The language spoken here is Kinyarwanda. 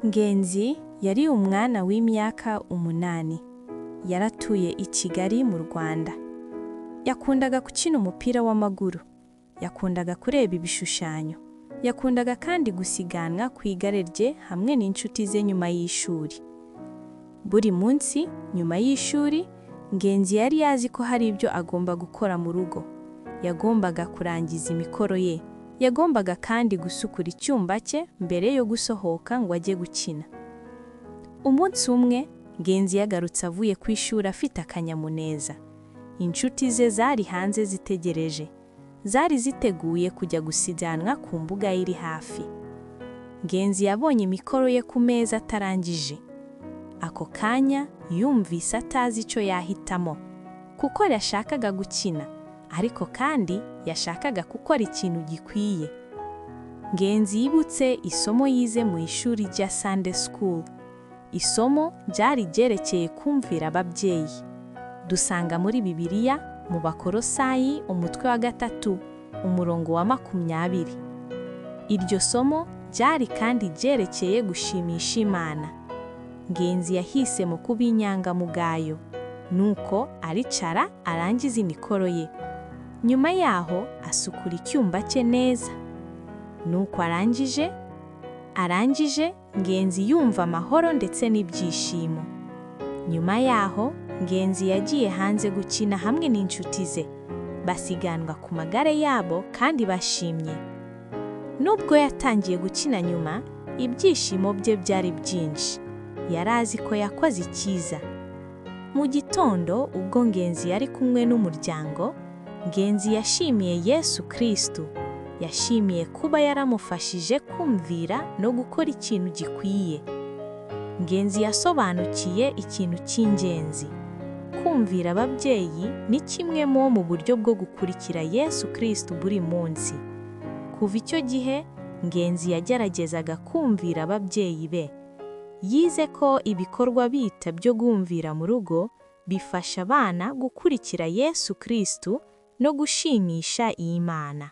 Ngenzi yari umwana w'imyaka 8. Yaratuye i Kigali mu Rwanda. Yakundaga gukina umupira w'amaguru. Yakundaga kureba ibishushanyo. Yakundaga kandi gusiganwa ku igare rye hamwe n'inshuti ze nyuma y'ishuri. Buri munsi, nyuma y'ishuri, Ngenzi yari azi ko hari ibyo agomba gukora mu rugo. Yagombaga kurangiza imikoro ye. Yagombaga kandi gusukura icyumba cye mbere yo gusohoka ngo ajye gukina. Umunsi umwe, Ngenzi yagarutse avuye ku ishuri afite akanyamuneza. Inshuti ze zari hanze zitegereje. Zari ziteguye kujya gusiganwa ku mbuga iri hafi. Ngenzi yabonye imikoro ye ku meza atarangije. Ako kanya yumvise atazi icyo yahitamo. Kuko yashakaga gukina, ariko kandi yashakaga gukora ikintu gikwiye. Ngenzi yibutse isomo yize mu ishuri rya Sunday School. Isomo ryari ryerekeye kumvira ababyeyi. Dusanga muri Bibiliya mu Bakorosayi umutwe wa 3 umurongo wa 20. Iryo somo ryari kandi ryerekeye gushimisha Imana. Ngenzi yahisemo kuba inyangamugayo. Nuko aricara arangiza imikoro ye. Nyuma yaho asukura icyumba cye neza. Nuko arangije Ngenzi yumva amahoro ndetse n'ibyishimo. Nyuma yaho Ngenzi yagiye hanze gukina hamwe n'inshuti ze. Basiganwa ku magare yabo kandi bashimye. Nubwo yatangiye gukina nyuma, ibyishimo bye byari byinshi. Yari azi ko yakoze icyiza. Mu gitondo ubwo Ngenzi yari kumwe n'umuryango, Ngenzi yashimiye Yesu Kristu. Yashimiye kuba yaramufashije kumvira no gukora ikintu gikwiye. Ngenzi yasobanukiye ikintu cy'ingenzi. Kumvira ababyeyi ni kimwe mu buryo bwo gukurikira Yesu Kristu buri munsi. Kuva icyo gihe, Ngenzi yageragezaga kumvira ababyeyi be. Yize ko ibikorwa bita byo kumvira mu rugo bifasha abana gukurikira Yesu Kristu no gushimisha Imana.